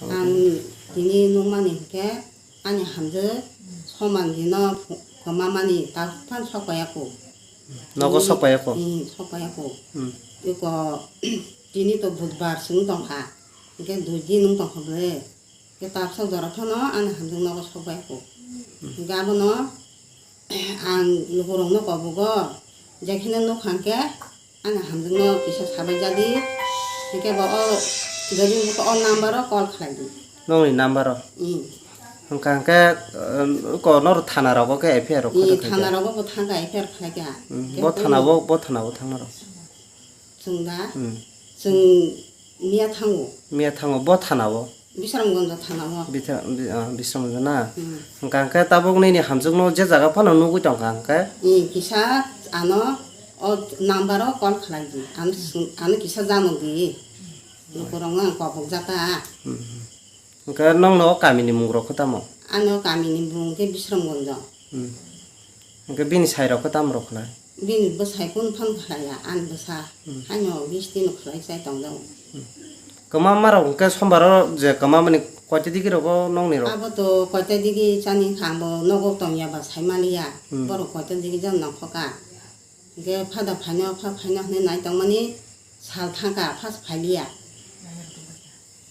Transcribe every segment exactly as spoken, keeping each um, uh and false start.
Ang tini nukmani hinkhe ani hamjwk soman dino kwmamani ta phano sok paiya kho. Nogo sok paiya kho? Hmm, sok paiya kho. Hmm. Eko tini to budbar chwng tongkha. Hinkhe dui din wng tongkha bwle. Khe tabsok jora phano ani hamjwk nogo sok bai kho. Hinkhe abono ang lukurokno kobogo, jekheno nukha hinkhe ani hamjwkno kisa sabai jadi. Hinkhe bo o, jadi o number o call khlai di. Nongni number o? Hmm. Hwnkha hinkhe, um, ko noro thana rogo khe F I R rok Hmm, khe thana rogo bo thangkha F I R khlai kha. Hmm, Khe bo thana bo, bo thana bo thangna rok. Chwng da? Hmm. Chwng miya thango. Miya thango, bo thana o? Bisramganj thana o. Bita-, bi-, ah, Bisramganj na? Hmm. Hwnkha hinkhe tabuk nini hamjwkno je jaga phano nugwi tongkha hinkhe? Hmm, kisa ano o number o call khlai di. Ano swng-, ano kisa jano di. Lukurokno ang kobok jata. Hmm. Hwnkhe nongno o kamini mung rok khe tamo? Ano kamini mung khe Bisramganj. Hmm. Hwnkhe bini sai rok khe tamo rok khlai? Bini bwsai kunu phano khlaiya, ani bwsa Hmm. haino bisti no khlai chai tongjago. Hmm. Kwma ma rok hwnkhe sombar o je kwma mani koita digi rogo nongni rok? Abo to koita digi chani kha, ang bo nogo tongya ba sai maliya. Hmm. Borok koita digi jang nongkhoka. Hwnkhe phada phaino, pha phaino hwnwi nai tongmani sal thangkha, phas phailiya.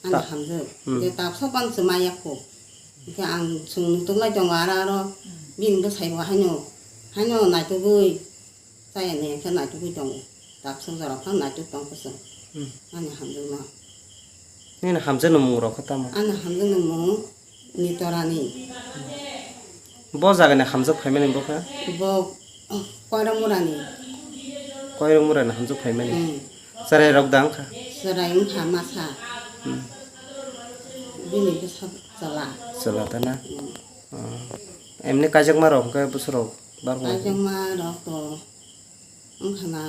Ani Ta-, hamjwk. Hmm. Hwnkhe tabsok bang chwmaya kho. Hwnkhe ang chwng nuklai tongo aro aro bini bwsai bo haino, haino naitugwi chaya ni hwnkhe naitugwi tongo. Tabsok jora phano naituk tongkha chwng. Hmm. Ani hamjwkno. Nini hamjakni mung rok khe tamo? Ani hamjakni mung Nitorani. Bo jagani hamjak phaimani bo khe? Bo, oh, Koiramurani. Koiramurani hamjak phaimani? Hmm. Chwrai rok da wngkha? Chwrai wngkha masa. Hmm. Bini bwsa chwla. Chwla ta na? Hmm. Oh. Emni kaijakma rok hwnkhe bwswk rok? Barkha. Kaijakma rok to wngkha na,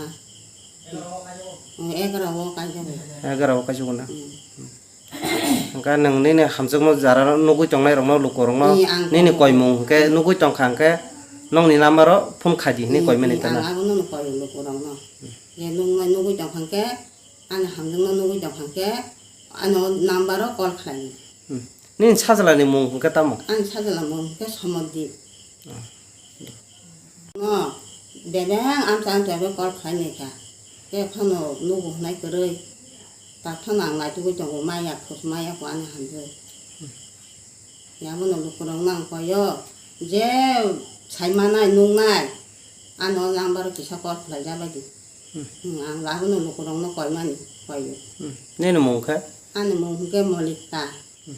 mm, egaroh o kaijago. Egaroh o kaijago na? Mm. Hwnkhe nwng nini hamjakma jara nugwi tongnai rokno, luku rokno, Ee, ang nini tongo. Koimung hwnkhe nugwi tongkha hwnkhe nongni number o phone khai di hwnwi Ee, koimani ee, ta na? Ang abono no koi luku rokno. Je nungnai nugwi tongkha hwnkhe, ani hamjakma nugwi tongkha hwnkhe, ano number o call khlai di. Hmm. Nini sajla ni mung hwnkhe tamo? Ani sajla mung hwnkhe Somodip. Ah. No, bebeng amcha amcha bai call khlai nai kha. Tei phano nugo hwnai kwrwi. Tak phano ang naitugwi tongo, maya khus maya kho ani hamjwk. Yabono lukurokno ang koyo, je sai manai nuknai, ano number kisa call khlai jabai di. Hmm. Hmm, ang abono lukurokno koimani, koyo. Hmm. Nini mung khe? Ani mung hwnkhe Molika. Hmm.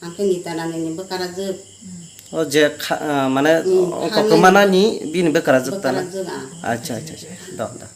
Ang khe Nitarani ni bwkara jwk. O je kha-, ah, mane Hmm, o kha koktwma nai. Nani bini bwkara jwk ta na? Bwkara jwk ang. Acha, acha, acha. Do, do.